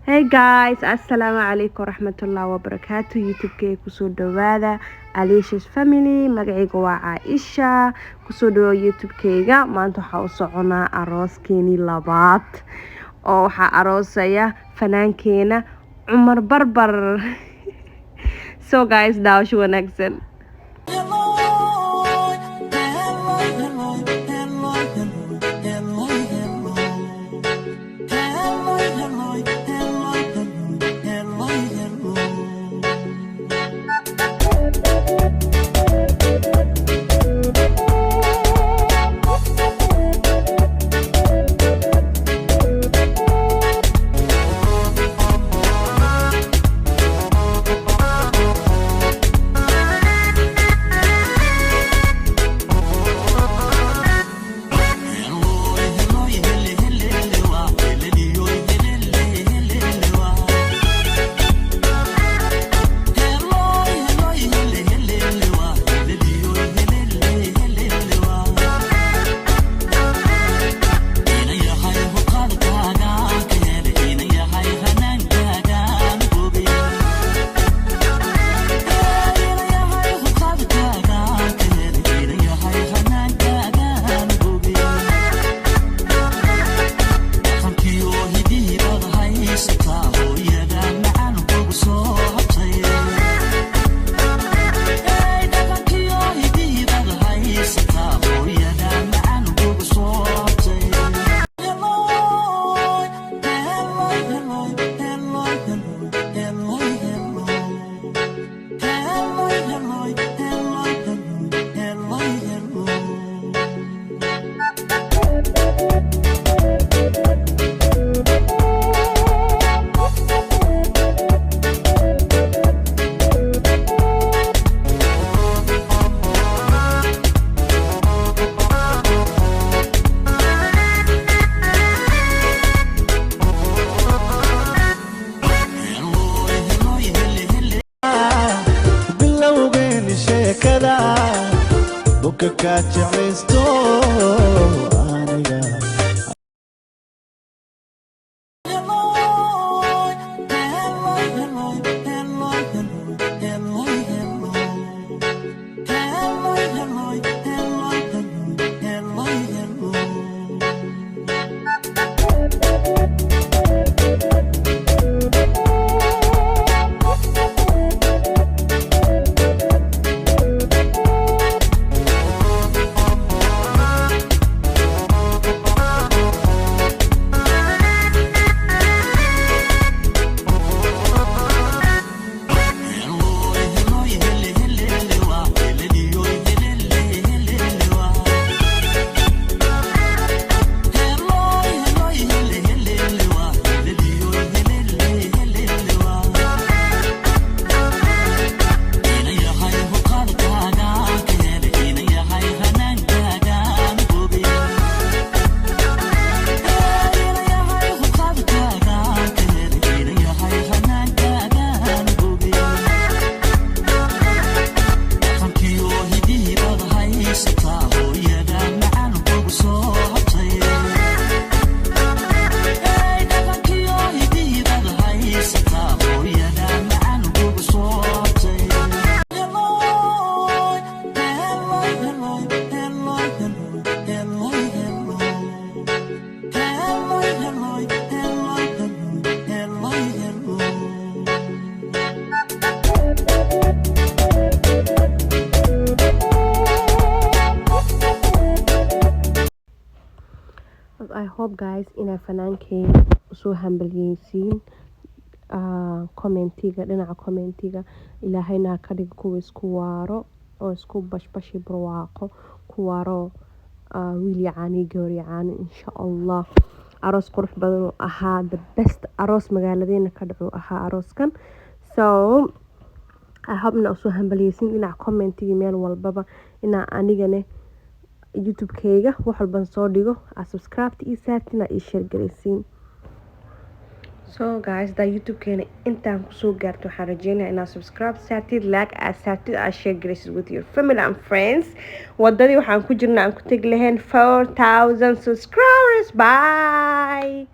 Hey guys, assalaamu calaykum waraxmatullaahi wabarakaatu. YouTube-kayga kusoo dhawaada, Alicia's Family. Magacayga waa Caaisha. Kusoo dhawaada YouTube-kayga. Maanta waxaa u soconaa arooskeenii labaad oo waxaa aroosaya fanaankeena Cumar Barbar. So guys, daawasho wanaagsan. Hello, hello, hello, hello, hello, hello, hello, hello, hello, hello, hello. Bilowgeeni sheekada buka kaa jeclaysto aniga. Hello, hello, hello, hello, hello, hello, hello, hello, hello, hello, hello. I hope guys inaa fanaankeyga usoo hambalyeysiin commentiga, dhinaca commentiga. Ilaahayna ha ka dhigo kuwa isku waaro oo isku bashbashi barwaaqo ku waaro, wiil iyo caano iyo gabar iyo caano, insha Allah. Aroos qurux badan uu ahaa, the best aroos magaaladeena ka dhaco ahaa arooskan. So I hope inaa usoo hambalyeysiin dhinaca commentiga, meel walbaba inaa anigane YouTube-kayga wax walban soo dhigo aa subscribe ii saartin, aa ii share garaysiin. So guys, hadaa YouTube-keena intaan kusoo gaarto, waxaan rajeynaya inaad subscribe saartid, like aad saartid, aad share garaysid with your family and friends. Wadadii waxaan ku jirna aan ku tegi lahayn 4000 subscribers. Bye.